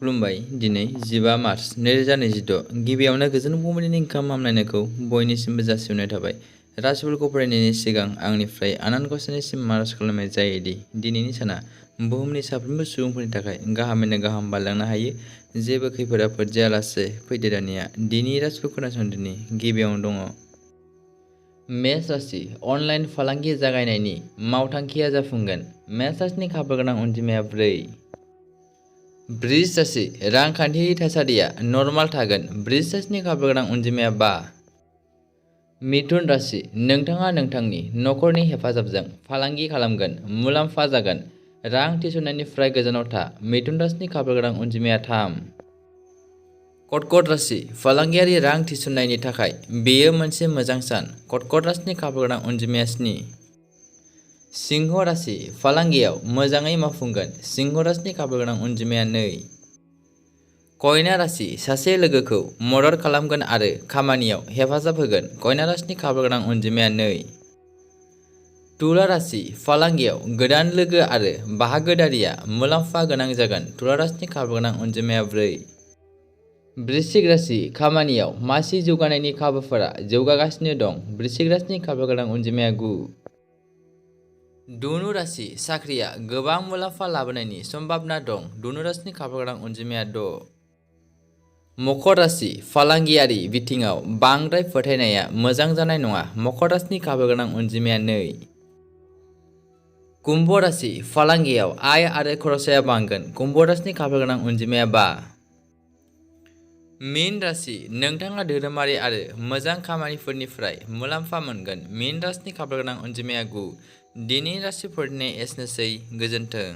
खुलुमबाय दिनै 15 मार्च 2026 गिबियावनो गोजोन फुंबिलिनि गाहाम हामलायनायखौ बयनिसिमबो जासिहरनाय थाबाय। राशिफोरखौ फरायनायनि सिगां आंनिफ्राय आनान गसाइनिसिम आरज खालामनाय जायोदि दिनैनि साना बुहुमनि साफ्रोमबो सुबुंफोरनि थाखाय गाहामैनो गाहाम बारलांनो हायो। जेबो खैफोद आफोद जायालासे फैदो दानिया दिनै राशिफोर खोनासंदिनि गिबियावनो दङ मेष राशि अनलाइन फालांगि जागायनायनि मावथांखिया जाफुंगोन। मेष राशिनि खाफालगोनां अनजिमाया 4। वृष राशि रांखान्थियारि थासारिया नर्माल थागोन। वृष राशिनि खाफालगोनां अनजिमाया 5। मिथुन राशि नोंथाङा नोंथांनि नखरनि हेफाजाबजों फालांगि खालामगोन, मुलाम्फा जागोन। रां थिसननायनिफ्राय गोजानाव था। मिथुन राशिनि खाफालगोनां अनजिमाया 3। कर्कट राशि फालांगियारि रां थिसननायनि थाखाय बेयो मोनसे मोजां सान। कर्कट राशिनि खाफालगोनां अनजिमाया 7। सिंह राशि फालांगियाव मोजाङै मावफुंगोन। सिंह राशिनि खाफालगोनां अनजिमाया 2। कन्या राशि सासे लोगोखौ मदद खालामगोन आरो खामानियाव हेफाजाब होगोन। कन्या राशिनि खाफालगोनां अनजिमाया 2। तुला राशि फालांगियाव गोदान लोगो आरो बाहागोदारिया मुलाम्फा गोनां जागोन। तुला राशिनि खाफालगोनां अनजिमाया 4। वृश्चिक राशि खामानियाव मासि जौगानायनि खाबुफोरा जौगागासिनो दं। वृश्चिक राशिनि खाफालगोनां अनजिमाया 9। धनु राशि साख्रिया गोबां मुलाम्फा लाबोनायनि सम्भावना दं। धनु राशिनि खाफालगोनां अनजिमाया 6। मकर राशि फालांगियारि बिथिङाव बांद्राय फोथायनाया मोजां जानाय नङा। मकर राशिनि खाफालगोनां अनजिमाया 2। कुम्भ राशि फालांगियाव आय आरो खरसाया बांगोन। कुम्भ राशिनि खाफालगोनां अनजिमाया 5। मीन राशि नोंथाङा धोरोमारि आरो मोजां खामानिफोरनिफ्राय मुलाम्फा मोनगोन। मीन राशिनि खाफालगोनां अनजिमाया 9। दिनै राशिफोरनि एसेनोसै गोजोन्थों।